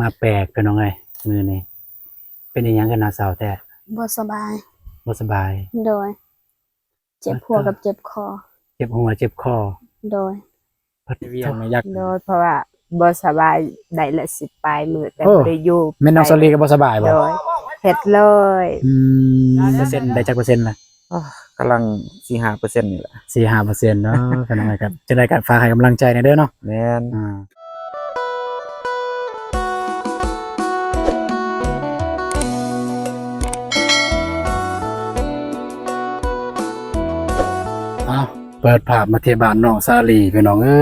ມາແປກ ພີ່ນ້ອງເອີຍ ມື້ນີ້ ເປັນອີ່ຫຍັງຄືໜ້າເສົ້າແທ້? ບໍ່ສະບາຍ. ບໍ່ສະບາຍ? ໂດຍ ເຈັບຫົວກັບເຈັບຄໍ. ເຈັບຫົວເຈັບຄໍ? ໂດຍ ພັດໂທ ໂດຍ ເພາະວ່າບໍ່ສະບາຍໄດ້ລະສິບປາຍມື້ ແຕ່ບໍ່ໄດ້ຢູ່. ແມ່ນນ້ອງສາລີກໍບໍ່ສະບາຍບໍ່? ໂດຍ ເຮັດເລີຍ. ອືມ ເປີເຊັນ ໄດ້ຈັກເປີເຊັນລະ? ອໍ ກຳລັງສີ່ຫ້າເປີເຊັນນີ້ແຫຼະ. ສີ່ຫ້າເປີເຊັນເນາະ ພີ່ນ້ອງເອີຍ ກໍຈັ່ງໃດກໍຝາກໃຫ້ກຳລັງໃຈແດ່ເດີເນາະ. ແມ່ນ. ເອົາ ເປີດພາບມາທີ່ບ້ານນ້ອງສາລີ ພີ່ນ້ອງເອີ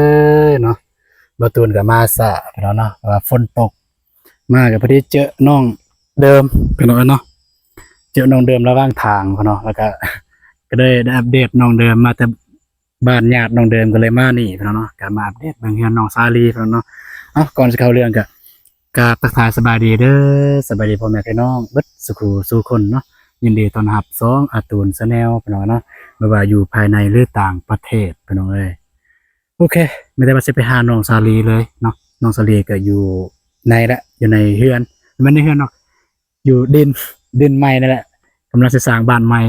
ຍເນາະ. ບ່າວຕູນກໍມາຊ້າ ພີ່ນ້ອງເນາະ ເພາະວ່າຝົນຕົກ. ມາກໍພໍດີເຈີນ້ອງເດີມ ພີ່ນ້ອງເອີຍເນາະ. ເຈີນ້ອງເດີມລະຫວ່າງທາງ ພີ່ນ້ອງ ແລ້ວກໍ ກໍເລີຍໄດ້ອັບເດດນ້ອງເດີມ ມາແຕ່ບ້ານຍາດນ້ອງເດີມ ກໍເລີຍມານີ້ ພີ່ນ້ອງເນາະ. ກໍມາອັບເດດເບິ່ງເຮືອນນ້ອງສາລີ ພີ່ນ້ອງເນາະ. ເອົ້າ ກ່ອນຊິເຂົ້າເລື່ອງກໍກາບທັກທາຍສະບາຍດີເດີ ສະບາຍດີພໍ່ແມ່ພີ່ນ້ອງເບິດສູ່ຄູ່ສູ່ຄົນເນາະ. ຍິນດີຕ້ອນຮັບຊ່ອງອາຕູນ Channel ພີ່ນ້ອງເນາະ ບໍ່ວ່າຢູ່ພາຍໃນ ຫຼື ຕ່າງປະເທດ ພີ່ນ້ອງເອີຍ. ໂອເຄ ມີແຕ່ວ່າຊິໄປຫານ້ອງສາລີເລີຍເນາະ. ນ້ອງສາລີກໍຢູ່ໃນແຫຼະ ຢູ່ໃນເຮືອນ ແມ່ນໃນເຮືອນເນາະ ຢູ່ດິນ ດິນໃໝ່ນັ້ນແຫຼະ ກຳລັງຊິສ້າງບ້ານໃໝ່.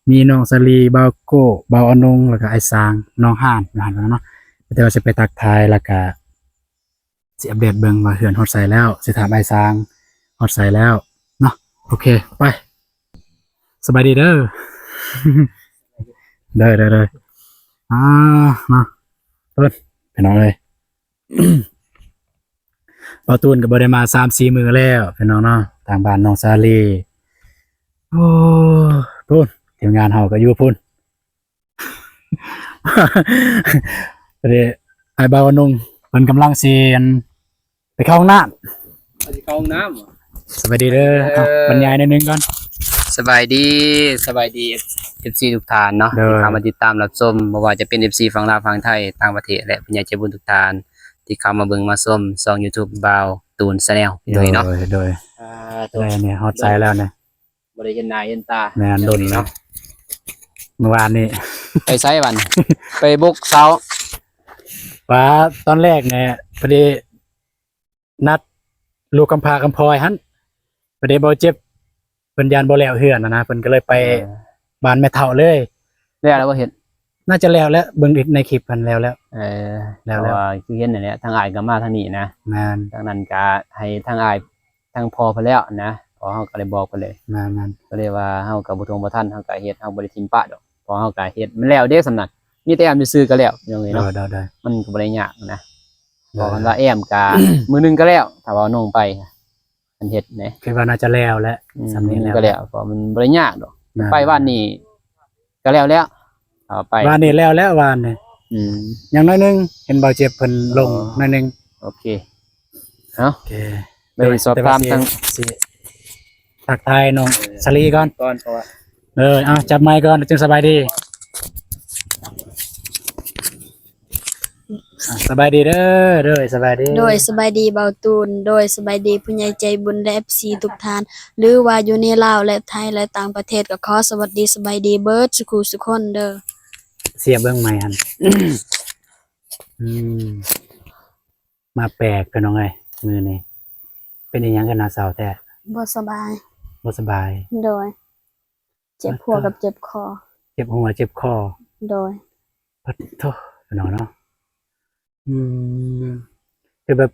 ມີນ້ອງສາລີ ບ່າວໂກ້ ບ່າວອານົງ ແລ້ວກໍອ້າຍຊ້າງ ນ້ອງຮ່ານ ຢູ່ຫັ້ນເນາະ. ມີແຕ່ວ່າຊິໄປທັກທາຍ ແລ້ວກໍຊິອັບເດດເບິ່ງວ່າເຮືອນຮອດໃສແລ້ວ ຊິຖາມອ້າຍຊ້າງຮອດໃສແລ້ວເນາະ. ໂອເຄ ໄປ. ສະບາຍດີເດີ ເດີ ເດີ ເດີ ອ່າ ມາ ເພິ່ນ ພີ່ນ້ອງເອີຍ ບ່າວຕູນກໍບໍ່ໄດ້ມາສາມສີ່ມື້ແລ້ວ ພີ່ນ້ອງເນາະ ທາງບ້ານນ້ອງສາລີ. ໂອ້ ພຸ້ນ ທີມງານເຮົາກໍຢູ່ພຸ້ນ. ພໍດີອ້າຍບ່າວໜຸ່ງເພິ່ນກຳລັງຊິ ອັນ ໄປເຂົ້າຫ້ອງນ້ຳ. ໄປເຂົ້າຫ້ອງນ້ຳ. ສະບາຍດີເດີ. ເອີ ເອົ້າ ບັນຍາຍໜ້ອຍໜຶ່ງກ່ອນ. ສະບາຍດີ ສະບາຍດີ ເອັຟຊີ ທຸກທ່ານເນາະ ໂດຍ ທີ່ເຂົ້າມາຕິດຕາມຮັບຊົມ ບໍ່ວ່າຈະເປັນ ເອັຟຊີ ຝັ່ງລາວ ຝັ່ງໄທ ຕ່າງປະເທດ ແລະ ຜູ້ໃຫຍ່ໃຈບຸນທຸກທ່ານ ທີ່ເຂົ້າມາເບິ່ງມາຊົມຊ່ອງ YouTube ບ່າວຕູນ Channel ພີ່ນ້ອງເນາະ. ໂດຍ ໂດຍ ອ່າ ໄດ້ນີ້ຮອດໃສແລ້ວນີ້. ບໍ່ໄດ້ເຫັນໜ້າເຫັນຕາ. ແມ່ນ ດົນເນາະ. ເມື່ອວານນີ້ ໄປໃສຫວານ? ໄປບົກເສົາ. ວ່າຕອນແລກນີ້ພໍດີນັດລູກກຳພ້າກຳພອຍຫັ້ນ ພໍດີບ່າວເຈັບເພິ່ນຢ້ານບໍ່ແລ້ວເຮືອນນະ ເພິ່ນກໍເລີຍໄປ ເອີ ບ້ານແມ່ເຖົ້າເລີຍ. ແລ້ວແລ້ວບໍ່ເຮັດ? ໜ້າຈະແລ້ວແລ້ວ ເບິ່ງໃນຄລິບຫັ້ນແລ້ວແລ້ວ. ເອີ ແລ້ວ ເພາະວ່າຄືເຫັນນັ້ນແຫຼະ ທາງອ້າຍກໍມາທາງນີ້ນະ. ແມ່ນ. ທາງນັ້ນກໍໃຫ້ທາງອ້າຍ ທາງພໍ່ເພິ່ນແລ້ວນະ ພໍ່ເຮົາກໍໄດ້ບອກເພິ່ນເລີຍ. ແມ່ນໆ. ກໍເລີຍວ່າເຮົາກໍບໍ່ທົວງບໍ່ທັນ ເຮົາກໍເຮັດ ເຮົາບໍ່ໄດ້ຖິ້ມປະດອກ ເພາະເຮົາກໍເຮັດມັນແລ້ວເດ້ ສ່ຳນັ້ນ ມີແຕ່ແອມຊື່ໆກໍແລ້ວ ພີ່ນ້ອງເອີຍເນາະ. ໂດຍໆ ມັນກໍບໍ່ໄດ້ຍາກນະ. ໂດຍ ເພາະຄັນວ່າແອມກໍມື້ໜຶ່ງກໍແລ້ວ ຖ້າວ່ານ້ອງໄປ ຄັນເຮັດເດ້ ຄິດວ່າໜ້າຈະແລ້ວແຫຼະ. ອືມ ສ່ຳນີ້ແລ້ວ ກໍແລ້ວ ເພາະມັນບໍ່ໄດ້ຍາກດອກ. ແມ່ນ. ໄປວານນີ້ກໍແລ້ວແລ້ວ ເອົາໄປ ວານນີ້ແລ້ວແລ້ວ ວານນີ້. ອືມ ຍັງໜ້ອຍໜຶ່ງ ເຫັນບ່າວເຈັບເພິ່ນລົງ ອໍ ໜ້ອຍໜຶ່ງ. ໂອເຄ ເອົ້າ ໂອເຄ ໄປສອບຖາມທາງ ຊິທັກທາຍນ້ອງສາລີກ່ອນ ກ່ອນ ເພາະວ່າ ເອີ ເອົາ ຈັບໄມກ່ອນ ຈຶ່ງສະບາຍດີ. ອ່າ ສະບາຍດີເດີ. ໂດຍ ສະບາຍດີ. ໂດຍ ສະບາຍດີບ່າວຕູນ. ໂດຍ ສະບາຍດີຜູ້ໃຫຍ່ໃຈບຸນ ແລະ ເອັຟຊີ ທຸກທ່ານ ຫຼືວ່າຢູ່ໃນລາວ ແລະ ໄທ ແລະ ຕ່າງປະເທດ ກໍຂໍສະຫວັດດີ ສະບາຍດີເບິດສູ່ຄູ່ສູ່ຄົນເດີ. ສຽບເບິ່ງໄມຫັ້ນ. ອືມ ມາແປກ ພີ່ນ້ອງເອີຍ ມື້ນີ້ ເປັນອີ່ຫຍັງຄືໜ້າເສົ້າແທ້? ບໍ່ສະບາຍ. ບໍ່ສະບາຍ? ໂດຍ ເຈັບຫົວກັບເຈັບຄໍ. ເຈັບຫົວເຈັບຄໍ. ໂດຍ ປະໂທ ພີ່ນ້ອງເນາະ. ອືມ ຄືແບບ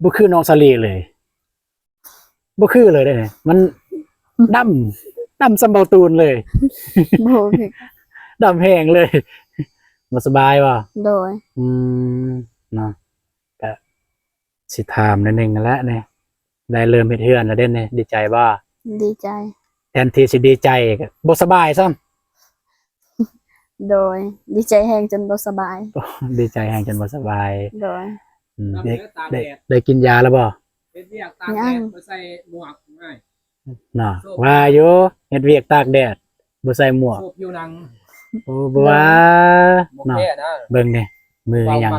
ບໍ່ຄືນ້ອງສາລີເລີຍ ບໍ່ຄືເລີຍເດ້ ມັນດຳ ດຳສ່ຳເບົາຕູນເລີຍ. ບໍ່ ດຳແຮງເລີຍ. ບໍ່ສະບາຍບໍ່? ໂດຍ ອືມ ເນາະ ກະຊິຖາມໜ້ອຍໜຶ່ງຫັ້ນແຫຼະນີ້ ໄດ້ເລີ່ມເຮັດເຮືອນແລ້ວເດ້ນີ້ ດີໃຈບໍ່? ດີໃຈ. ແທນທີ່ຊິດີໃຈ ກະບໍ່ສະບາຍຊ້ຳ. ໂດຍ ດີໃຈແຮງຈົນບໍ່ສະບາຍ. ດີໃຈແຮງຈົນບໍ່ສະບາຍ. ໂດຍ ອືມ ໄດ້ ໄດ້ກິນຢາແລ້ວບໍ່? ເຮັດວຽກຕາກແດດ ຍັງ ບໍ່ໃສ່ໝວກ ເນາະ ວ່າຢູ່ ເຮັດວຽກຕາກແດດ ບໍ່ໃສ່ໝວກ ໂຊກຜິວໜັງ. ໂອ້ ບໍ່ວ່າ ໂດຍ ເນາະ ເບິ່ງນີ້ ມືຫຍັງ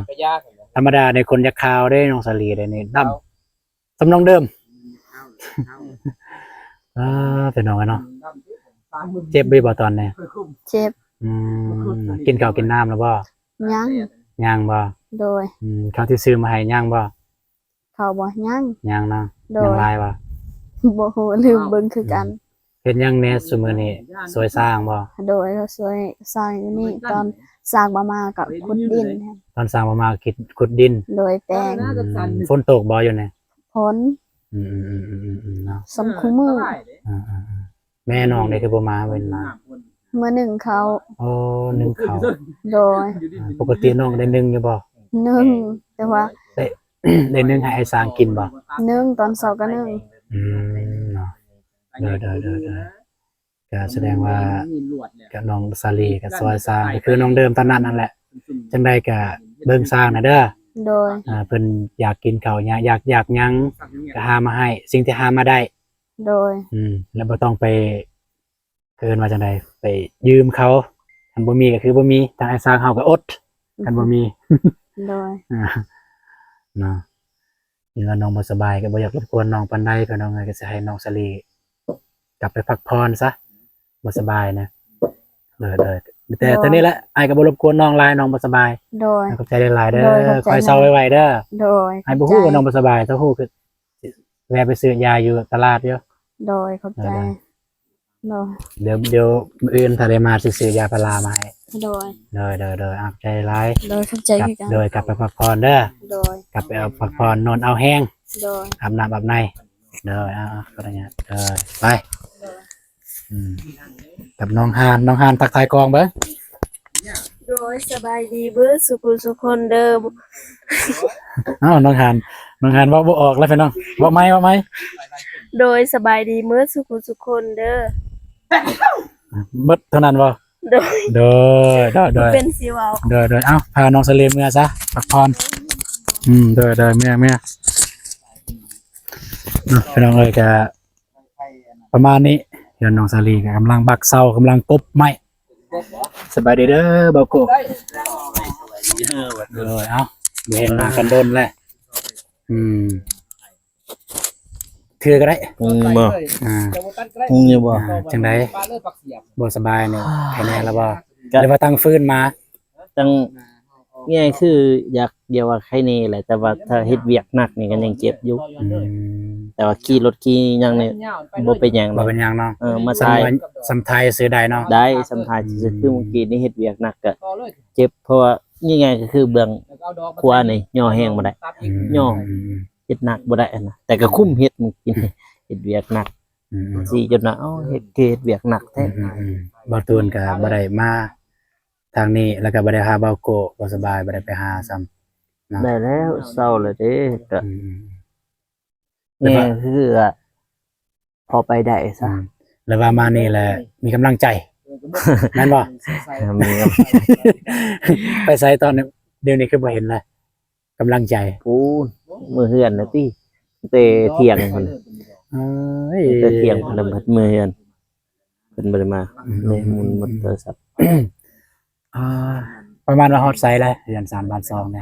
ທຳມະດາໃນຄົນຢາກຂາວເດ້ ນ້ອງສາລີເດ້ນີ້ ດຳ ສ່ຳນ້ອງເດີມ. ອ່າ ພີ່ນ້ອງເອີຍເນາະ ເຈັບຢູ່ບໍ່ຕອນນີ້? ເຈັບ. ອືມ ກິນເຂົ້າກິນນ້ຳແລ້ວບໍ່? ຍັງ. ຍັງບໍ່? ໂດຍ. ອືມ ເຂົ້າທີ່ຊື້ມາໃຫ້ຍັງບໍ່? ເຂົາບໍ່? ຍັງ. ຍັງເນາະ. ໂດຍ. ຍັງຫຼາຍບໍ່? ບໍ່ຮູ້ ລືມເບິ່ງຄືກັນ. ອືມ. ເຮັດຫຍັງແດ່ຊຸມື້ນີ້? ຊ່ວຍສ້າງບໍ່? ໂດຍ ກໍຊ່ວຍສ້າງຢູ່ນີ້ ຕອນສ້າງບໍ່ມາກໍຂຸດດິນ. ຕອນສ້າງບໍ່ມາກໍຂຸດດິນ. ໂດຍ ແປງ. ອືມ. ຝົນຕົກບໍ່ຢູ່ນີ້? ຝົນ. ອືມໆໆໆໆ ເນາະ. ສ່ຳຄູ່ມື້. ອ່າໆໆ ແມ່ນ້ອງນີ້ຄືບໍ່ມາເວັນມາ? ມາໜຶ້ງເຂົ້າ. ໂອ້ ໜຶ້ງເຂົ້າ. ໂດຍ. ອ່າ ປົກກະຕິນ້ອງໄດ້ໜຶ້ງຢູ່ບໍ່? ໜຶ້ງ ແຕ່ວ່າ ໄດ້ ໄດ້ໜຶ້ງໃຫ້ອ້າຍສ້າງກິນບໍ່? ໜຶ້ງ ຕອນເຊົ້າກໍໜຶ້ງ. ອືມ ເນາະ. ໂດຍໆໆໆ ກໍສະແດງວ່າ ກໍນ້ອງສາລີກໍຊ່ວຍສ້າງ ກໍຄືນ້ອງເດີມຕອນນັ້ນນັ້ນແຫຼະ. ຈັ່ງໃດກໍເບິ່ງສ້າງແດ່ເດີ. ໂດຍ. ອ່າ ເພິ່ນຢາກກິນເຂົ້າ ຢາກ ຢາກ ຢາກຫຍັງກໍຫາມາໃຫ້ ສິ່ງທີ່ຫາມາໄດ້. ໂດຍ. ອືມ ແລ້ວບໍ່ຕ້ອງໄປ ເອີ້ນວ່າຈັ່ງໃດ ໄປຢືມເຂົາ ຄັນບໍ່ມີກໍຄືບໍ່ມີ ທາງອ້າຍຊ້າງເຮົາກໍອົດ ອືມ ຄັນບໍ່ມີ. ໂດຍ. ອ່າ ເນາະ ເຫັນວ່ານ້ອງບໍ່ສະບາຍ ກໍບໍ່ຢາກລົບກວນນ້ອງປານໃດ ພີ່ນ້ອງເອີຍ ກໍຊິໃຫ້ນ້ອງສາລີກັບໄປພັກຜ່ອນຊະ ບໍ່ສະບາຍນະ. ໂດຍໆ ແຕ່ ໂດຍ ເທົ່ານີ້ແຫຼະ ອ້າຍກໍບໍ່ລົບກວນນ້ອງຫຼາຍ ນ້ອງບໍ່ສະບາຍ. ໂດຍ. ຂອບໃຈຫຼາຍໆເດີ. ໂດຍ ຂອບໃຈ. ຂ້ອຍເຊົາໄວໆເດີ. ໂດຍ. ອ້າຍບໍ່ຮູ້ວ່ານ້ອງບໍ່ສະບາຍ ຖ້າຮູ້ຄື ຊິແວະໄປຊື້ຢາຢູ່ຕະຫຼາດຢູ່. ໂດຍ ຂອບໃຈ. ໂດຍ ໂດຍ. ດຽວ ດຽວມື້ອື່ນຖ້າໄດ້ມາຊິຊື້ຢາພາລາມາໃຫ້. ໂດຍ ໂດຍໆໆ ຂອບໃຈຫຼາຍ. ໂດຍ ຂອບໃຈຄືກັນ. ໂດຍ ກັບໄປພັກຜ່ອນເດີ. ໂດຍ ກັບໄປເອົາພັກຜ່ອນ ນອນເອົາແຮງ. ໂດຍ ອາບນ້ຳອາບໃນ. ໂດຍ ເອົາໆ ຂໍອະນຸຍາດ. ໂດຍ ໄປ. ໂດຍ. ອືມ ກັບນ້ອງຮານ ນ້ອງຮານທັກທາຍກ້ອງເບິ່ງ. ໂດຍ ສະບາຍດີເບິດສູ່ຜູ້ສູ່ຄົນເດີ. ອ້າວ ນ້ອງຮານ ນ້ອງຮານເວົ້າບໍ່ອອກແລ້ວພີ່ນ້ອງ ເວົ້າໃໝ່ ເວົ້າໃໝ່. ໂດຍ ສະບາຍດີເໝິດສູ່ຜູ້ສູ່ຄົນເດີ. ເບິດເທົ່ານັ້ນບໍ່? ໂດຍ ໂດຍໆໆ ເປັນຊິເວົ້າ. ໂດຍໆ ເອົ້າ ພານ້ອງສາລີເມືອຊະ ພັກຜ່ອນ. ອືມ ໂດຍໆ ເມືອ ເມືອເນາະ ພີ່ນ້ອງເອີຍ ກະ ປະມານນີ້. ເຮືອນນ້ອງສາລີກໍກຳລັງບັກເສົາ ກຳລັງກົບໄມ້. ສະບາຍດີເດີບ່າວໂກ. ໂດຍ ເອົ້າ ບໍ່ເຫັນໜ້າກັນດົນແລ້ວ. ອືມ ຖືກໍໄດ້. ອືມ ບໍ່ ອ່າ ຮູ້ຢູ່ບໍ່? ອ່າ ຈັ່ງໃດ ບໍ່ສະບາຍນີ້ ໄຄແນ່ແລ້ວບໍ່? ກະ ຫຼືວ່າຕັ້ງຟື້ນມາ? ຈັ່ງ ງ່າຍຄືຢາກ ຢ່າວ່າໄຄແນ່ແຫຼະ ແຕ່ວ່າຖ້າເຮັດວຽກໜັກນີ້ກໍຍັງເຈັບຢູ່. ອືມ ແຕ່ວ່າຂີ່ລົດຂີ່ຫຍັງນີ້ບໍ່ເປັນຫຍັງ. ບໍ່ເປັນຫຍັງເນາະ. ເອີ ມາຖ່າຍ ສ່ຳຖ່າຍຊື່ໄດ້ເນາະ. ໄດ້ ສ່ຳຖ່າຍຊື່. ອືມ ຄືມື້ກີ້ນີ້ເຮັດວຽກໜັກກໍເຈັບ ເພາະວ່າງ່າຍໆກໍຄືເບື້ອງຂວານີ້ຍໍແຮງບໍ່ໄດ້. ອືມ ຍໍ ອືມ ເຮັດໜັກບໍ່ໄດ້ຫັ້ນນະ ແຕ່ກໍຄຸມເຮັດມື້ກີ້ ເຮັດວຽກໜັກ. ອືມ ຊີ້ຈົນວ່າ ເອົ້າ ເຮັດ ຄືເຮັດວຽກໜັກແທ້. ອືມໆໆ ບ່າວຕູນກໍບໍ່ໄດ້ມາ ທາງນີ້ ແລ້ວກໍບໍ່ໄດ້ຫາບ່າວໂກ ບໍ່ສະບາຍ ບໍ່ໄດ້ໄປຫາຊ້ຳເນາະ. ໄດ້ແລ້ວ ເຊົາແລ້ວເດ້ ກໍ ອືມ ແມ່ນ ຄືວ່າພໍໄປໄດ້ຊະ. ອືມ ແລ້ວວ່າມານີ້ແຫຼະ ມີກຳລັງໃຈ ແມ່ນບໍ່? ມີ ໄປໃສຕອນນີ້ ດຽວນີ້ຄືບໍ່ເຫັນລະ? ກຳລັງໃຈ ໂອ້ ເມືອເຮືອນນະຕິ ແຕ່ທ່ຽງພຸ້ນ. ເອີຍ ແຕ່ທ່ຽງພຸ້ນລະເມືອເຮືອນ ເພິ່ນບໍ່ໄດ້ມາ. ອືມ ເລີຍໝຸນໝົດໂທລະສັບ. ອ່າ ປະມານວ່າຮອດໃສແລ້ວ ເຮືອນຊານບ້ານຊ່ອງນີ້?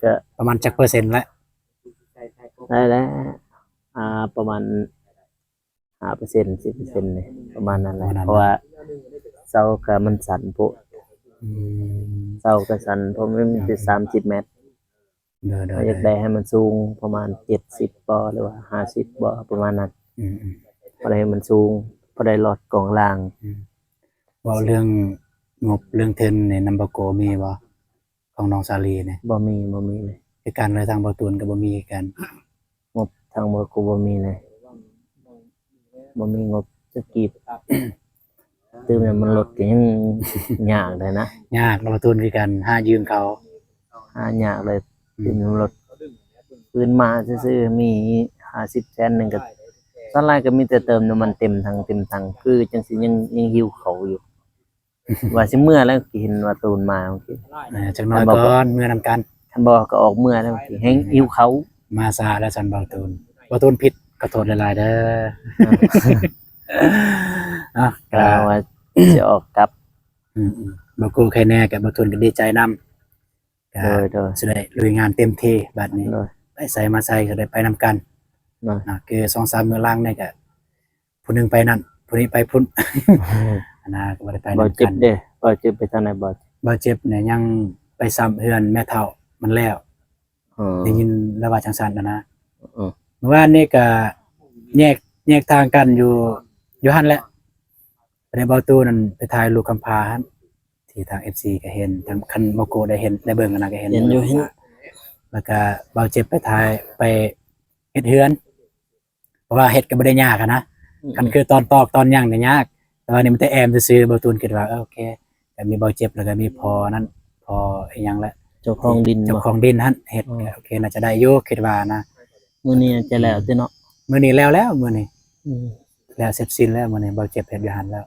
ກະປະມານຈັກເປີເຊັນແລ້ວ? ໄດ້ແລ້ວ ອ່າ ປະມານ ຫ້າເປີເຊັນ ສິບເປີເຊັນນີ້ ປະມານນັ້ນແຫຼະ. ປະມານນັ້ນ ເພາະວ່າເສົາກະມັນສັ້ນໂພດ. ອືມ ເສົາກະສັ້ນ ເພາະມັນມີແຕ່ສາມສິບແມັດ. ໂດຍໆ ເຮົາຢາກໄດ້ໃຫ້ມັນສູງປະມານເຈັດສິບບໍ່ ຫຼືວ່າຫ້າສິບບໍ່ ປະມານນັ້ນ. ອືມໆ ພໍໄດ້ໃຫ້ມັນສູງ ພໍໄດ້ລອດກອງລ່າງ. ອືມ ເວົ້າເລື່ອງງົບເລື່ອງທຶນນີ້ ນຳບ່າວໂກມີບໍ່? ຂອງນ້ອງສາລີນີ້ ບໍ່ມີ ບໍ່ມີເລີຍ. ຄືກັນເລີຍ ທາງບ່າວຕູນກໍບໍ່ມີຄືກັນ. ງົບທາງບ່າວໂກບໍ່ມີເລີຍ ບໍ່ມີງົບຈັກກີບ. ຕື່ມແລ້ວມັນລົດກໍຍັງຍາກໄດ໋ນະ. ຍາກ ບ່າວຕູນຄືກັນ ຫາຢືມເຂົາ ຫາຍາກເລີຍ. ອືມ ຕື່ມແລ້ວລົດ ຄືນມາຊື່ໆ ມີຫ້າສິບແສນໜຶ່ງ ກໍສ່ວນຫຼາຍກໍມີແຕ່ເຕີມນ້ຳມັນເຕັມຖັງ ເຕັມຖັງ ຄືຈັ່ງຊີ້ ຍັງ ຍັງຫິວເຂົ້າຢູ່. ວ່າຊິເມືອແລ້ວ ເຫັນວ່າຕູນມາເມື່ອກີ້. ເອີ ຈັກໜ້ອຍກ່ອນ ເມືອນຳກັນ. ຄັນບໍ່ກໍອອກເມືອແລ້ວ ແຮງຫິວເຂົ້າ. ມາຊ້າແລ້ວຊັ້ນບ່າວຕູນ. ບ່າວຕູນຜິດ ຂໍໂທດຫຼາຍໆເດີ. ເອົາ ກະວ່າຊິອອກກັບ. ອືມໆ ບ່າວໂກໄຄແນ່ ກະບ່າວຕູນກໍດີໃຈນຳ. ໂດຍໆ ກະຊິໄດ້ລຸຍງານເຕັມທີ່ບາດນີ້. ໂດຍ ໄປໃສມາໃສກໍໄດ້ໄປນຳກັນ. ໂດຍ ເນາະ ຄືສອງສາມມື້ຫຼັງນີ້ກະ ຜູ້ໜຶ່ງໄປນັ້ນ ຜູ້ນີ້ໄປພຸ້ນ ຫັ້ນນະ ກໍບໍ່ໄດ້ໄປນຳກັນ. ບ່າວເຈັບເດ້? ບ່າວເຈັບໄປທາງໃດ? ບ່າວ ບ່າວເຈັບນີ້ຍັງໄປສ້ຳເຮືອນແມ່ເຖົ້າມັນແລ້ວ. ອໍ ໄດ້ຍິນລາວວ່າຈັ່ງຊັ້ນຫັ້ນນະ. ເອີ ເມື່ອວານນີ້ກະແຍກ ແຍກທາງກັນຢູ່ ຢູ່ຫັ້ນແຫຼະ. ໄດ້ເບົາຕູນນັ້ນໄປຖ່າຍລູກກຳພ້າຫັ້ນ ທີ່ທາງເອັຟຊີກໍເຫັນ ທາງຄັນບໍ່ໂກໄດ້ເຫັນ ໄດ້ເບິ່ງຫັ້ນນະ ກໍເຫັນ ເຫັນຢູ່ ຢູ່ ເຫັນ ແລ້ວກໍເບົາເຈັບໄປຖ່າຍ ໄປເຮັດເຮືອນ ເພາະວ່າເຮັດກໍບໍ່ໄດ້ຍາກຫັ້ນນະ. ອືມ ຄັນຄືຕອນຕອກຕອນຫຍັງນີ້ຍາກ ແຕ່ວ່ານີ້ມັນແຕ່ແອ້ມຊື່ໆ. ເບົາຕູນຄິດວ່າ ເອີ ໂອເຄ ກໍມີເບົາເຈັບ ແລ້ວກໍມີພໍ່ນັ້ນ ພໍ່ອີຫຍັງລະ ເຈົ້າຂອງດິນ ເຈົ້າຂອງດິນຫັ້ນເຮັດ ອໍ ກໍໂອເຄ ໜ້າຈະໄດ້ຢູ່ ຄິດວ່ານະ. ມື້ນີ້ຈະແລ້ວຕິເນາະ? ມື້ນີ້ແລ້ວແລ້ວ ມື້ນີ້ ອືມ ແລ້ວເສັດສິ້ນແລ້ວ ມື້ນີ້ເບົາເຈັບເຮັດຢູ່ຫັ້ນແລ້ວ.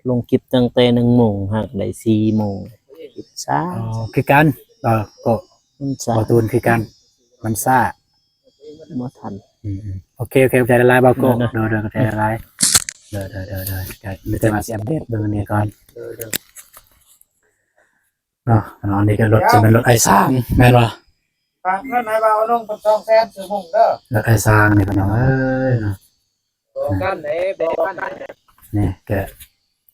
ລົງຄລິບຕັ້ງແຕ່ໜຶ່ງໂມງ ຫາກໄດ້ສີ່ໂມງ ຄລິບຊ້າ. ອໍ ຄືກັນ ເອີ ກໍມັນຊ້າ ເບົາຕູນຄືກັນ ມັນຊ້າ ບໍ່ທັນ. ອືມໆ ໂອເຄ ໂອເຄ ຂອບໃຈຫຼາຍໆ ເບົາໂກ. ເດີ ເດີ ຂອບໃຈຫຼາຍໆ ເດີ ເດີ ເດີ ເດີ. ກໍມີແຕ່ວ່າຊິອັບເດດເບິ່ງອັນນີ້ກ່ອນ ເດີ ເດີ ເນາະ. ອັນນີ້ກໍລົດ ຊິແມ່ນລົດອ້າຍຊ້າງແມ່ນບໍ່? ຝາກເງິນໃຫ້ບ່າວອະນົງເພິ່ນສອງແສນຊື້ມຸ້ງເດີ ລົດອ້າຍຊ້າງນີ້ພີ່ນ້ອງເອີຍເນາະ. ບອກກັນເດ້ ບອກກັນ ນີ້ກະ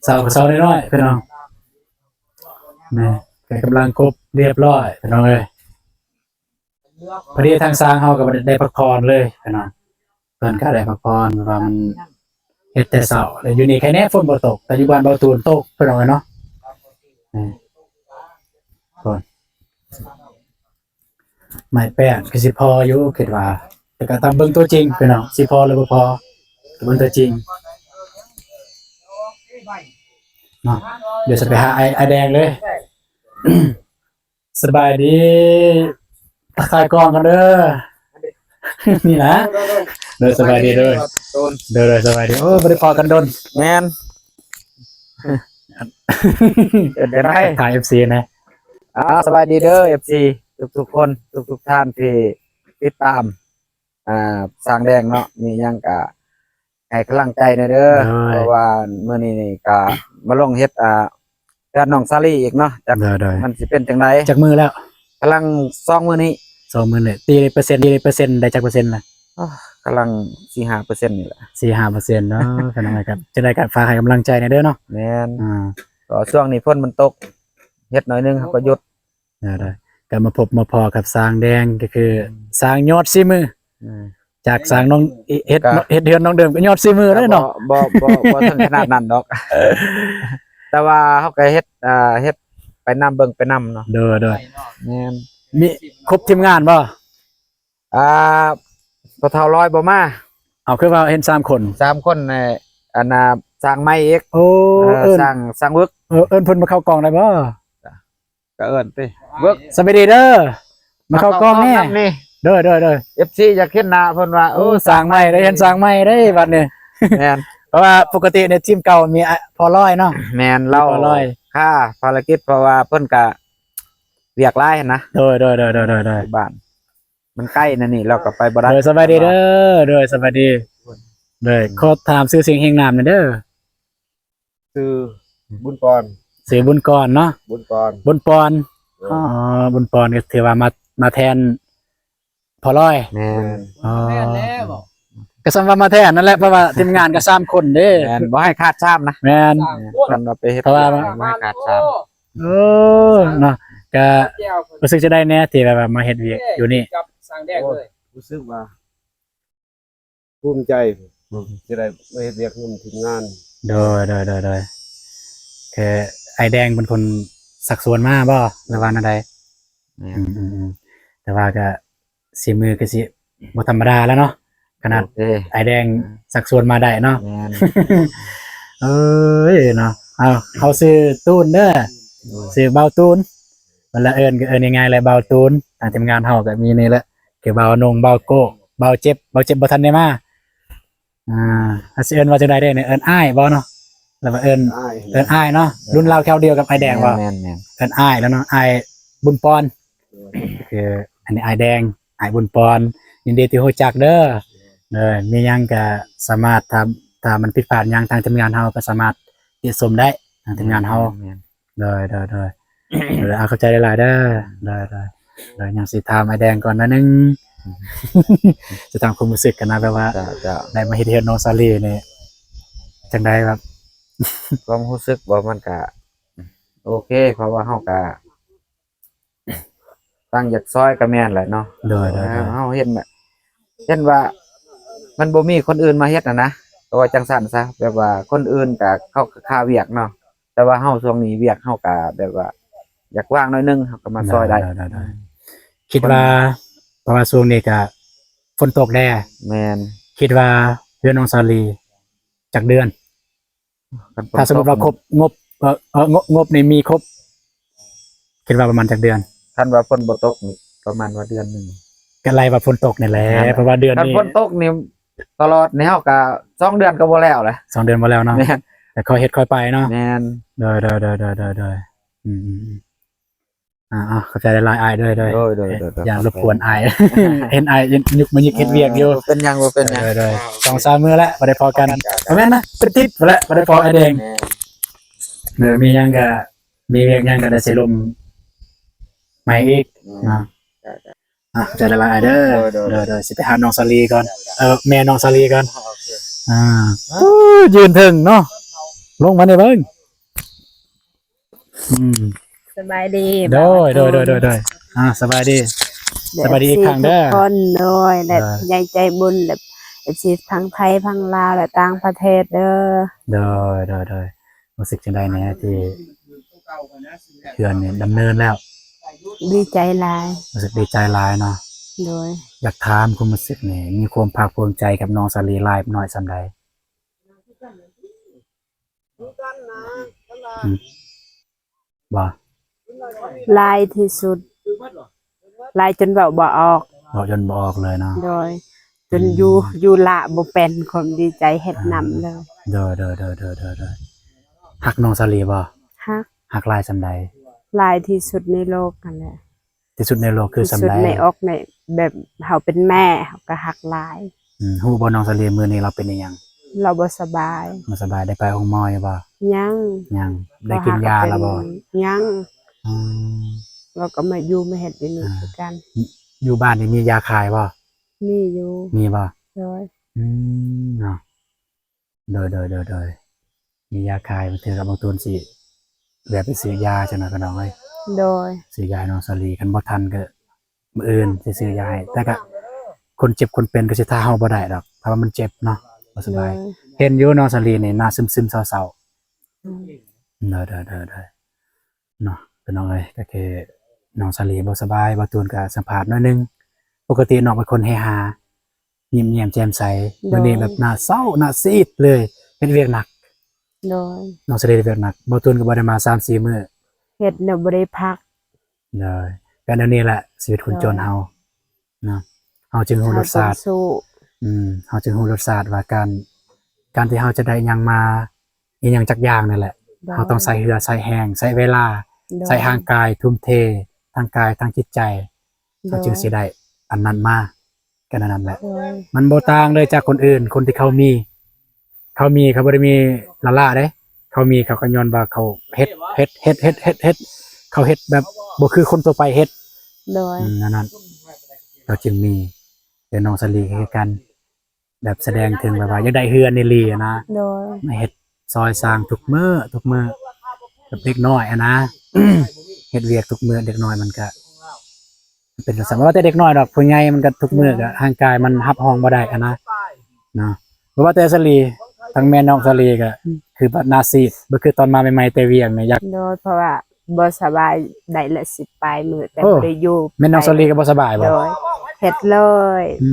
ເຊົາ ເຊົານ້ອຍໆ ພີ່ນ້ອງ ນີ້ກະກຳລັງກົບຮຽບຮ້ອຍ ພີ່ນ້ອງເອີຍ. ພໍດີທາງຊ່າງເຮົາກໍບໍ່ໄດ້ ໄດ້ພັກຜ່ອນເລີຍພີ່ນ້ອງ ເພິ່ນກໍໄດ້ພັກຜ່ອນ ເພາະວ່າມັນເຮັດແຕ່ເຊົ້າ ແລ້ວຢູ່ນີ້ໄຄແນ່ຝົນບໍ່ຕົກ ແຕ່ຢູ່ບ້ານເບົາຕູນຕົກ ພີ່ນ້ອງເອີຍເນາະ. ນີ້ ໂອ້ຍ ໄມ້ແປ້ນຄືຊິພໍຢູ່ ຄິດວ່າ ແຕ່ກໍຕ້ອງເບິ່ງຕົວຈິງພີ່ນ້ອງ ຊິພໍຫຼືບໍ່ພໍ ເບິ່ງຕົວຈິງເນາະ. ດຽວຊິໄປຫາອ້າຍ ອ້າຍແດງເລີຍ. ສະບາຍດີ ທັກທາຍກ້ອງກັນເດີ ນີ້ນະ. ໂດຍ ສະບາຍດີເດີ ໂດຍ ໂດຍ ສະບາຍດີ. ໂອ້ ບໍ່ໄດ້ພໍ້ກັນດົນ ແມ່ນ ເອີ້ນໄດ້ ທັກທາຍເອັຟຊີນະ. ອ່າ ສະບາຍດີເດີ ເອັຟຊີ ທຸກໆຄົນ ທຸກໆທ່ານທີ່ຕິດຕາມ ອ່າ ຊ່າງແດງເນາະ ມີຫຍັງກະໃຫ້ກຳລັງໃຈແດ່ເດີ ໂດຍ ເພາະວ່າມື້ນີ້ນີ້ກະມາລົງເຮັດ ອ່າ ເຮືອນນ້ອງສາລີອີກເນາະ ຈັກ ໂດຍ ໂດຍ ມັນຊິເປັນຈັ່ງໃດ ຈັກມື້ແລ້ວ ກຳລັງສອງມື້ນີ້ ສອງມື້ນີ້ ຕີເປີເຊັນ ຕີເປີເຊັນ ໄດ້ຈັກເປີເຊັນລະ? ອໍ ກຳລັງສີ່ຫ້າເປີເຊັນນີ້ແຫຼະ ສີ່ຫ້າເປີເຊັນເນາະ. ຈັ່ງໃດກໍ ຈັ່ງໃດກໍຝາກໃຫ້ກຳລັງໃຈແດ່ເດີເນາະ ແມ່ນ ອ່າ ກໍຊ່ວງນີ້ຝົນມັນຕົກ ເຮັດໜ້ອຍໜຶ່ງເຮົາກໍຢຸດ ໄດ້ໆ ກໍມາພົບມາພໍ້ກັບຊ່າງແດງ ກໍຄື ອືມ ຊ່າງຍອດສີມື ອືມ ຈາກຊ່າງນ້ອງ ເຮັດ ກໍ ເຮັດເຮືອນນ້ອງເດີມກໍຍອດສີມືເດ້ເນາະ ກໍບໍ່ ບໍ່ ບໍ່ ບໍ່ເຖິງຂະໜາດນັ້ນດອກ ແຕ່ວ່າເຮົາກໍເຮັດ ອ່າ ເຮັດໄປນຳ ເບິ່ງໄປນຳເນາະ ໂດຍໆ ແມ່ນ ມີຄົບທີມງານບໍ່? ອ່າ ພໍ່ເຖົ້າລອຍບໍ່ມາ ເອົາ ຄືວ່າເຫັນສາມຄົນ ສາມຄົນ ອັນນ່າ ຊ່າງໄມ້ອີກ ໂອ້ ເອີ ເອີ້ນ ຊ່າງ ຊ່າງເວີກ ເອີ ເອີ້ນເພິ່ນມາເຂົ້າກ້ອງໄດ້ບໍ່? ກໍເອີ້ນຕິ ເວີກ ສະບາຍດີເດີ ມາເຂົ້າກ້ອງແນ່ ມາເຂົ້າກ້ອງນຳນີ້ ໂດຍໆໆ ເອັຟຊີຢາກເຫັນໜ້າເພິ່ນວ່າ ໂອ້ ໂອ້ ຊ່າງໃໝ່ໄດ້ ເຫັນຊ່າງໃໝ່ໄດ້ບັດນີ້ ແມ່ນ ເພາະວ່າປົກກະຕິໃນທີມເກົ່າມີ ອາ ພໍ່ລອຍເນາະ ແມ່ນ ມີ ລາວ ພໍ່ລອຍ ຄ່າພາລະກິດ ເພາະວ່າເພິ່ນກະວຽກຫຼາຍຫັ້ນນະ ໂດຍໆໆໆໆ ຢູ່ບ້ານ ມັນໃກ້ນະນີ້ ລາວກໍໄປບໍ່ໄດ້ ໂດຍ ສະບາຍດີເດີ ໂດຍ ສະບາຍດີ ໂດຍ ອືມ ຂໍຖາມຊື່ສຽງຮຽງນາມແດ່ເດີ ຊື່ບຸນປອນ ຊື່ບຸນກອນເນາະ ບຸນປອນ ບຸນປອນ ເອີ ອໍ ບຸນປອນກໍຖືວ່າມາ ມາແທນພໍ່ລອຍ ແມ່ນ ອໍ ແມ່ນແລ້ວ ກໍສ່ຳວ່າມາແທນນັ້ນແຫຼະ ເພາະວ່າທີມງານກໍສາມຄົນເດ້ ແມ່ນ ບໍ່ໃຫ້ຂາດສາມນະ ແມ່ນ ແມ່ນ ຄັນວ່າໄປເຮັດ ເພາະວ່າ ບໍ່ໃຫ້ຂາດສາມ ເອີ ເນາະ ກໍຮູ້ສຶກຈັ່ງໃດແດ່ທີ່ແບບວ່າມາເຮັດວຽກຢູ່ນີ້ ກັບຊ່າງແດງເລີຍ ໂອ້ຍ ຮູ້ສຶກວ່າ ພູມໃຈທີ່ໄດ້ມາເຮັດວຽກນຳທີມງານ ໂດຍໆໆ ແຕ່ອ້າຍແດງເປັນຄົນຊັກຊວນມາບໍ່ ຫຼືວ່າແນວໃດ? ແມ່ນ ອືມໆໆ ແຕ່ວ່າກໍສີມືກໍຊິບໍ່ທຳມະດາແລ້ວເນາະ ຂະໜາດ ໂອເຄ ອ້າຍແດງ ອ່າ ຊັກຊວນມາໄດ້ເນາະ ແມ່ນ ເອີຍເນາະ ເອົາ ເຮົາຊື່ຕູນເດີ ໂດຍ ຊື່ບ່າວຕູນ ເວລາເອີ້ນກໍເອີ້ນງ່າຍໆແຫຼະ ບ່າວຕູນ ທາງທີມງານເຮົາກໍມີນີ້ແຫຼະ ຄືບ່າວນົງ ບ່າວໂກ້ ບ່າວເຈັບ ບ່າວເຈັບບໍ່ທັນໄດ້ມາ ອ່າ ອາດຊິເອີ້ນວ່າຈັ່ງໃດເດ້ນີ້ ເອີ້ນອ້າຍບໍ່ເນາະ ຫຼືວ່າເອີ້ນ ອ້າຍ ເອີ້ນອ້າຍເນາະ ເອີ ລຸ້ນລາວຄາວດຽວກັບອ້າຍແດງບໍ່? ແມ່ນໆ ເອີ້ນອ້າຍແລ້ວເນາະ ອ້າຍບຸນປອນ ໂດຍ ຄືອັນນີ້ອ້າຍແດງ ອ້າຍບຸນປອນ ຍິນດີທີ່ຮູ້ຈັກເດີ ໂດຍ ມີຫຍັງກໍສາມາດ ຖ້າ ຖ້າມັນຜິດພາດຫຍັງ ທາງທີມງານເຮົາກໍສາມາດຕິຊົມໄດ້ ທາງທີມງານເຮົາ ແມ່ນໆ ໂດຍ ໂດຍ ໂດຍ ເອີ ເອົາ ຂອບໃຈຫຼາຍໆເດີ ໂດຍ ໂດຍ ໂດຍ ຍັງຊິຖາມອ້າຍແດງກ່ອນໜ້ອຍໜຶ່ງ ອືມ ຊິຖາມຄວາມຮູ້ສຶກກັນນະ ແບບວ່າ ເຈົ້າ ເຈົ້າ ໄດ້ມາເຮັດເຮືອນນ້ອງສາລີນີ້ ຈັ່ງໃດ ແບບ ຄວາມຮູ້ສຶກບໍ່ ມັນກະໂອເຄ ເພາະວ່າເຮົາກະ ຕັ້ງຢາກຊ່ອຍກໍແມ່ນແຫຼະເນາະ ໂດຍ ໂດຍ ເອີ ໂດຍ ເຮົາເຫັນແບບ ເຫັນວ່າມັນບໍ່ມີຄົນອື່ນມາເຮັດຫັ້ນນະ ກໍວ່າຈັ່ງຊັ້ນຊະ ແບບວ່າຄົນອື່ນກະເຂົາກະຄາວຽກເນາະ ແຕ່ວ່າເຮົາຊ່ວງນີ້ວຽກເຮົາກະແບບວ່າຢາກວ່າງໜ້ອຍໜຶ່ງ ເຮົາກໍມາຊ່ອຍໄດ້. ໄດ້ໆໆ ຄິດວ່າ ເພາະວ່າຊ່ວງນີ້ກະຝົນຕົກແດ່ ແມ່ນ ຄິດວ່າເຮືອນນ້ອງສາລີຈັກເດືອນ? ຄັນຝົນ ຖ້າສົມມຸດວ່າຄົບ ຕົກ ງົບ ເອີ ເອີ ງົບ ງົບນີ້ມີຄົບ ຄິດວ່າປະມານຈັກເດືອນ? ຄັນວ່າຝົນບໍ່ຕົກນີ້ປະມານວ່າເດືອນໜຶ່ງ ກໍໄລ່ວ່າຝົນຕົກນີ້ແຫຼະ ນັ້ນແຫຼະ ເພາະວ່າເດືອນນີ້ ຄັນຝົນຕົກນີ້ຕະຫຼອດນີ້ ເຮົາກໍສອງເດືອນກໍບໍ່ແລ້ວແຫຼະ ສອງເດືອນບໍ່ແລ້ວເນາະ ແມ່ນ ແຕ່ຄ່ອຍເຮັດຄ່ອຍໄປເນາະ ແມ່ນ ໂດຍໆໆໆ ອືມໆ ອ່າ ຂອບໃຈຫຼາຍໆ ອ້າຍ ໂດຍໆ ໂດຍໆ ຢ່າລົບກວນອ້າຍ ເຫັນອ້າຍຍືກມາຍືກເຮັດວຽກຢູ່ ເອີ ບໍ່ເປັນຫຍັງ ບໍ່ເປັນຫຍັງ ໂດຍໆ ສອງສາມມື້ແລ້ວບໍ່ໄດ້ພໍ້ກັນ ບໍ່ແມ່ນນະ ເປັນທິດແລ້ວບໍ່ໄດ້ພໍ້ອ້າຍແດງ ແມ່ນ ເອີ ມີຫຍັງກໍ ມີວຽກຫຍັງກໍໄດ້ຊິລົມໃໝ່ອີກ ອືມ ເນາະ ອ່າ ຂອບໃຈຫຼາຍໆ ເດີ ໂດຍໆ ໂດຍໆ ຊິໄປຫານ້ອງສາລີກ່ອນ ເອີ ແມ່ນ້ອງສາລີກ່ອນ ອ່າ ໂອເຄ ອ່າ ໂອ້ຍ ຢືນເທິງເນາະ ລົງມານີ້ເບິ່ງ ອືມ ສະບາຍດີ ໂດຍ ບ່າວ ໂດຍ ໂດຍ ໂດຍ ອ່າ ສະບາຍດີ ສະບາຍດີອີກຄັ້ງເດີ ເອັຟຊີທຸກຄົນ ໂດຍ ແລະ ເອີ ຜູ້ໃຫຍ່ໃຈບຸນ ແລະ ເອັຟຊີທັງໄທ ທັງລາວ ແລະ ຕ່າງປະເທດເດີ ໂດຍ ໂດຍ ໂດຍ ຮູ້ສຶກຈັ່ງໃດແດ່ທີ່ເຮືອນນີ້ດຳເນີນແລ້ວ? ດີໃຈຫຼາຍ ຮູ້ສຶກດີໃຈຫຼາຍເນາະ ໂດຍ ຢາກຖາມຄວາມຮູ້ສຶກນີ້ ມີຄວາມພາກພູມໃຈກັບນ້ອງສາລີຫຼາຍໜ້ອຍສ່ຳໃດ? ອືມ ບໍ່ ຫຼາຍທີ່ສຸດ ຫຼາຍຈົນເວົ້າບໍ່ອອກ ເວົ້າຈົນບໍ່ອອກເລີຍເນາະ ໂດຍ ຈົນ ອືມ ຢູ່ ຢູ່ລະບໍ່ເປັນ ຄວາມດີໃຈເຮັດນຳເລີຍ ອ່າ ໂດຍ ໂດຍ ຮັກນ້ອງສາລີບໍ່? ຮັກ ຮັກຫຼາຍສ່ຳໃດ? ຫຼາຍທີ່ສຸດໃນໂລກຫັ້ນແຫຼະ ທີ່ສຸດໃນໂລກຄືສ່ຳໃດ? ທີ່ສຸດໃນອົກໃນ ແບບເຮົາເປັນແມ່ ເຮົາກໍຮັກຫຼາຍ ອືມ ຮູ້ບໍ່ນ້ອງສາລີ ມື້ນີ້ລາວເປັນອີ່ຫຍັງ? ລາວບໍ່ສະບາຍ ບໍ່ສະບາຍ ໄດ້ໄປໂຮງໝໍຢູ່ບໍ່? ຍັງ ຍັງ ບໍ່ ໄດ້ກິນຢາແລ້ວບໍ່? ຍັງ ອືມ ລາວກໍມາຢູ່ມາເຮັດຢູ່ນີ້ ອ່າ ຄືກັນ ຢູ່ບ້ານນີ້ມີຢາຂາຍບໍ່? ມີຢູ່ ມີບໍ່? ໂດຍ ອືມ ເນາະ ໂດຍໆ ມີຢາຂາຍ ບາງເທື່ອກໍບາງຕູນຊິແວ່ໄປຊື້ຢາຈັ່ງນັ້ນ ພີ່ນ້ອງເອີຍ ໂດຍ ຊື້ຢາໃຫ້ນ້ອງສາລີ ຄັນບໍ່ທັນກໍມື້ອື່ນຊິຊື້ຢາໃຫ້ ແຕ່ກໍຄົນເຈັບຄົນເປັນກໍຊິຖ້າເຮົາບໍ່ໄດ້ດອກ ຖ້າວ່າມັນເຈັບເນາະ ບໍ່ສະບາຍ ໂດຍ ເຫັນຢູ່ນ້ອງສາລີນີ້ໜ້າຊຶມໆເສົ້າໆ ອືມ ໂດຍໆໆ ເນາະ ພີ່ນ້ອງເອີຍ ກໍຄືນ້ອງສາລີບໍ່ສະບາຍ ບ່າວຕູນກໍສຳພາດໜ້ອຍໜຶ່ງ ປົກກະຕິນ້ອງເປັນຄົນເຮຮາ ຍິ້ມແຍ້ມແຈ່ມໃສ ໂດຍ ມື້ນີ້ແບບໜ້າເສົ້າໜ້າຊີດເລີຍ ເຮັດວຽກໜັກ ໂດຍ ນ້ອງສາລີເຮັດວຽກໜັກ ບ່າວຕູນກໍບໍ່ໄດ້ມາສາມສີ່ມື້ ເຮັດແລ້ວບໍ່ໄດ້ພັກ ໂດຍ ກໍແນວນີ້ແຫຼະຊີວິດຄົນຈົນເຮົາ ໂດຍ ເນາະ ເຮົາຈຶ່ງຮູ້ລົດຊາດ ອືມ ເຮົາຈຶ່ງຮູ້ລົດຊາດວ່າການ ການທີ່ເຮົາຈະໄດ້ຫຍັງມາ ອີ່ຫຍັງຈັກຢ່າງນັ້ນແຫຼະ ໂດຍ ເຮົາຕ້ອງໃຊ້ເຫື່ອໃຊ້ແຮງ ໃຊ້ເວລາ ໂດຍ ໃຊ້ຮ່າງກາຍ ທຸ່ມເທທັງກາຍທັງຈິດໃຈ ໂດຍ ເຮົາຈຶ່ງຊິໄດ້ອັນນັ້ນມາ ກໍແນວນັ້ນແຫຼະ ໂດຍ ມັນບໍ່ຕ່າງເລີຍຈາກຄົນອື່ນ ຄົນທີ່ເຂົາມີ ເຂົາມີ ເຂົາບໍ່ໄດ້ມີລ້າໆເດ້ ເຂົາມີ ເຂົາກໍຍ້ອນວ່າເຂົາເຮັດ ເຮັດ ເຮັດ ເຮັດ ເຮັດ ເຮັດ ເຂົາເຮັດແບບບໍ່ຄືຄົນທົ່ວໄປເຮັດ ໂດຍ ອືມ ແນວນັ້ນ ເຂົາຈຶ່ງມີ ແຕ່ນ້ອງສາລີກໍຄືກັນ ແບບສະແດງເຖິງແບບວ່າຢາກໄດ້ເຮືອນອີ່ຫຼີຫັ້ນນະ ໂດຍ ມາເຮັດຊ່ອຍສ້າງທຸກມື້ ທຸກມື້ ແບບເດັກນ້ອຍຫັ້ນນະ ເຮັດວຽກທຸກມື້ ເດັກນ້ອຍມັນກະເປັນຈັ່ງຊັ້ນ ບໍ່ວ່າແຕ່ເດັກນ້ອຍດອກ ຜູ້ໃຫຍ່ມັນກະທຸກມື້ ໂດຍ ກະຮ່າງກາຍມັນຮັບຮອງບໍ່ໄດ້ຫັ້ນນະ ເນາະ ບໍ່ວ່າແຕ່ສາລີ ທັງແມ່ນ້ອງສາລີກະ ອືມ ຄືວ່າໜ້າຊີດ ບໍ່ຄືຕອນມາໃໝ່ໆແຕ່ວຽງນີ້ ຢາກ ໂດຍ ເພາະວ່າ ບໍ່ສະບາຍໄດ້ລະສິບປາຍມື້ ແຕ່ ໂອ້ ບໍ່ໄດ້ຢູ່ ແມ່ນນ້ອງສາລີກໍບໍ່ສະບາຍບໍ່? ໂດຍ ເຮັດເລີຍ ອື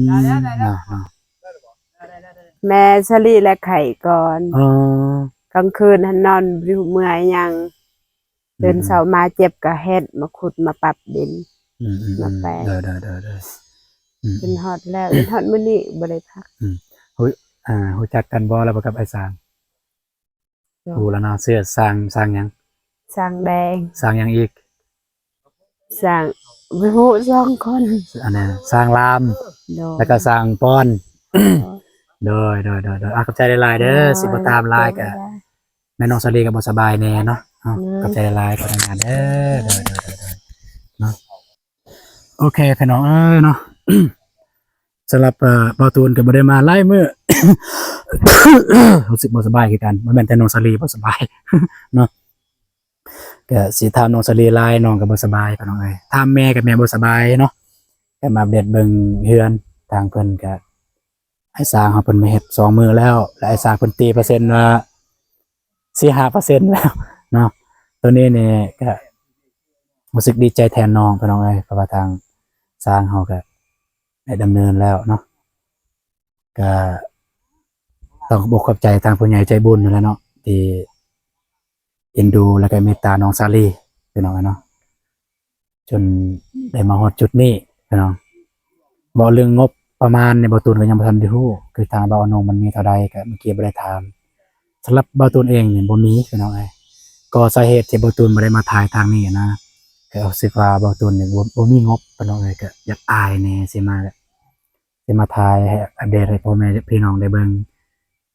ມ ເນາະ ເນາະ ແມ່ສາລີລະໄຂ້ກ່ອນ ອໍ ກາງຄືນຫັ້ນນອນບໍ່ຮູ້ເມື່ອຍຫຍັງ ອືມ ຕື່ນເຊົ້າມາເຈັບກໍເຮັດ ມາຂຸດມາປັບດິນ ອືມໆໆ ມາແປງ ໂດຍໆໆ ອືມ ຈົນຮອດແລ້ວ ຈົນຮອດມື້ນີ້ບໍ່ໄດ້ພັກ ອືມ ຮູ້ ອ່າ ຮູ້ຈັກກັນບໍ່ລະບໍ່ກັບອ້າຍສາງ? ໂດຍ ຮູ້ແລ້ວເນາະ ຊື່ຊ້າງ ຊ້າງຫຍັງ? ຊ້າງແດງ ຊ້າງຫຍັງອີກ? ຊ້າງ ບໍ່ຮູ້ ສອງຄົນ ອັນນັ້ນ ຊ້າງລາມ ໂດຍ ແລ້ວກໍຊ້າງປອນ ໂດຍ ໂດຍ ໂດຍ ໂດຍ ອ່າ ຂອບໃຈຫຼາຍໆເດີ ໂດຍ ຊິບໍ່ຖາມຫຼາຍ ໂດຍ ກໍແມ່ນ້ອງສາລີກໍບໍ່ສະບາຍແດ່ເນາະ ເນາະ ໂດຍ ຂອບໃຈຫຼາຍໆ ຂໍອະນຸຍາດເດີ ໂດຍ ໂດຍ ໂດຍ ເນາະ. ໂອເຄພີ່ນ້ອງເອີຍເນາະ ສຳລັບ ເອີ ບ່າວຕູນກໍບໍ່ໄດ້ມາຫຼາຍມື້ ຮູ້ສຶກບໍ່ສະບາຍຄືກັນ ບໍ່ແມ່ນແຕ່ນ້ອງສາລີບໍ່ສະບາຍເນາະ ກໍຊິຖາມນ້ອງສາລີຫຼາຍ ນ້ອງກໍບໍ່ສະບາຍພີ່ນ້ອງເອີຍ ຖາມແມ່ກໍແມ່ບໍ່ສະບາຍເນາະ ກໍມາອັບເດດເບິ່ງເຮືອນ ທາງເພິ່ນກະ ອ້າຍຊ້າງເຮົາເພິ່ນມາເຮັດສອງມື້ແລ້ວ ແລະ ອ້າຍຊ້າງເພິ່ນຕີເປີເຊັນວ່າສີ່ຫ້າເປີເຊັນແລ້ວເນາະ. ໂຕນີ້ນີ້ກະຮູ້ສຶກດີໃຈແທນນ້ອງພີ່ນ້ອງເອີຍ ເພາະວ່າທາງຊ້າງເຮົາກະໄດ້ດຳເນີນແລ້ວເນາະ. ກະຕ້ອງຂອບອົກຂອບໃຈທາງຜູ້ໃຫຍ່ໃຈບຸນຫັ້ນແຫຼະເນາະ ທີ່ເອັນດູ ແລະ ກະເມດຕານ້ອງສາລີພີ່ນ້ອງເອີຍເນາະ. ຈົນໄດ້ມາຮອດຈຸດນີ້ພີ່ນ້ອງ. ເວົ້າເລື່ອງງົບປະມານນີ້ ບ່າວຕູນກໍຍັງບໍ່ທັນໄດ້ຮູ້ ຄືທາງບ່າວອານົງມັນມີເທົ່າໃດ ກໍເມື່ອກີ້ບໍ່ໄດ້ຖາມ. ສຳລັບບ່າວຕູນເອງນີ້ບໍ່ມີພີ່ນ້ອງເອີຍ. ກໍສາເຫດທີ່ບ່າວຕູນບໍ່ໄດ້ມາຖ່າຍທາງນີ້ນະ ກໍຮູ້ສຶກວ່າບ່າວຕູນນີ້ບໍ່ ບໍ່ມີງົບພີ່ນ້ອງເອີຍ. ກໍຢາກອາຍແດ່ ຊິມາ ຊິມາຖ່າຍໃຫ້ອັບເດດໃຫ້ພໍ່ແມ່ພີ່ນ້ອງໄດ້ເບິ່ງ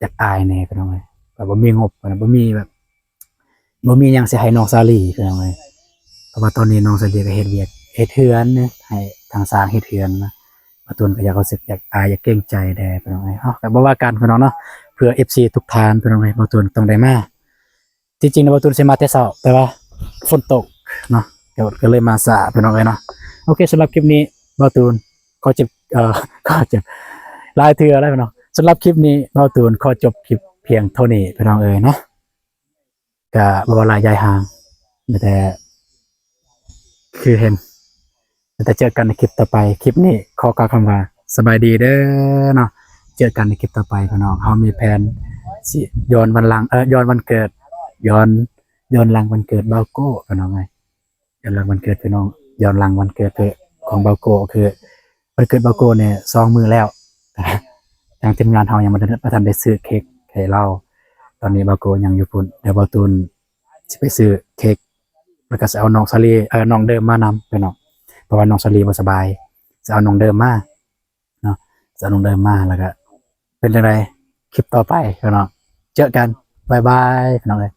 ຢາກອາຍແດ່ພີ່ນ້ອງເອີຍ. ແບບບໍ່ມີງົບ ບໍ່ມີແບບ ບໍ່ມີຫຍັງຊິໃຫ້ນ້ອງສາລີພີ່ນ້ອງເອີຍ. ເພາະວ່າຕອນນີ້ນ້ອງສາລີກໍເຮັດວຽກເຮັດເຮືອນນະ ໃຫ້ທາງຊ້າງເຮັດເຮືອນນະ. ບ່າວຕູນກໍຢາກ ຮູ້ສຶກຢາກອາຍ ຢາກເກງໃຈແດ່ພີ່ນ້ອງເອີຍ. ເອົ້າ ກໍບໍ່ວ່າກັນພີ່ນ້ອງເນາະ ເພື່ອເອັຟຊີທຸກທ່ານພີ່ນ້ອງເອີຍ. ບ່າວຕູນຕ້ອງໄດ້ມາ ທີ່ຈິງນະ ບ່າວຕູນຊິມາແຕ່ເຊົ້າ ແຕ່ວ່າຝົນຕົກເນາະ ກໍ ກໍເລີຍມາຊ້າພີ່ນ້ອງເອີຍເນາະ. ໂອເຄ ສຳລັບຄລິບນີ້ບ່າວຕູນຂໍຈົບ ເອີ ຂໍຈົບ ຫຼາຍເທື່ອແລ້ວພີ່ນ້ອງ. ສຳລັບຄລິບນີ້ບ່າວຕູນຂໍຈົບຄລິບພຽງເທົ່ານີ້ພີ່ນ້ອງເອີຍເນາະ. ກະບໍ່ວ່າຫຼາຍຢາຍຫ່າງ ມີແຕ່ ຄືເຫັນ ແຕ່ເຈີກັນໃນຄລິບຕໍ່ໄປ. ຄລິບນີ້ຂໍກ່າວຄຳວ່າສະບາຍດີເດີເນາະ. ເຈີກັນໃນຄລິບຕໍ່ໄປພີ່ນ້ອງ. ເຮົາມີແຜນຊິຍ້ອນວັນຫຼັງ ເອີ ຍ້ອນວັນເກີດ ຍ້ອນ ຍ້ອນຫຼັງວັນເກີດບ່າວໂກ້ພີ່ນ້ອງເອີຍ. ຍ້ອນຫຼັງວັນເກີດພີ່ນ້ອງ ຍ້ອນຫຼັງວັນເກີດຂອງບ່າວໂກ້ ຄືວັນເກີດບ່າວໂກ້ນີ້ສອງມື້ແລ້ວ ທາງທີມງານເຮົາຍັງບໍ່ທັນ ບໍ່ທັນໄດ້ຊື້ເຄັກໃຫ້ລາວ. ຕອນນີ້ບ່າວໂກ້ຍັງຢູ່ພຸ້ນ ດຽວບ່າວຕູນຊິໄປຊື້ເຄັກ ແລ້ວກໍຊິເອົານ້ອງສາລີ ເອີ ນ້ອງເດີມມານຳພີ່ນ້ອງ ເພາະວ່ານ້ອງສາລີບໍ່ສະບາຍ. ຊິເອົານ້ອງເດີມມາເນາະ ຊິເອົານ້ອງເດີມມາ ແລ້ວກໍເປັນຈັ່ງໃດ ຄລິບຕໍ່ໄປພີ່ນ້ອງ. ເຈີກັນ ບາຍບາຍພີ່ນ້ອງເອີຍ.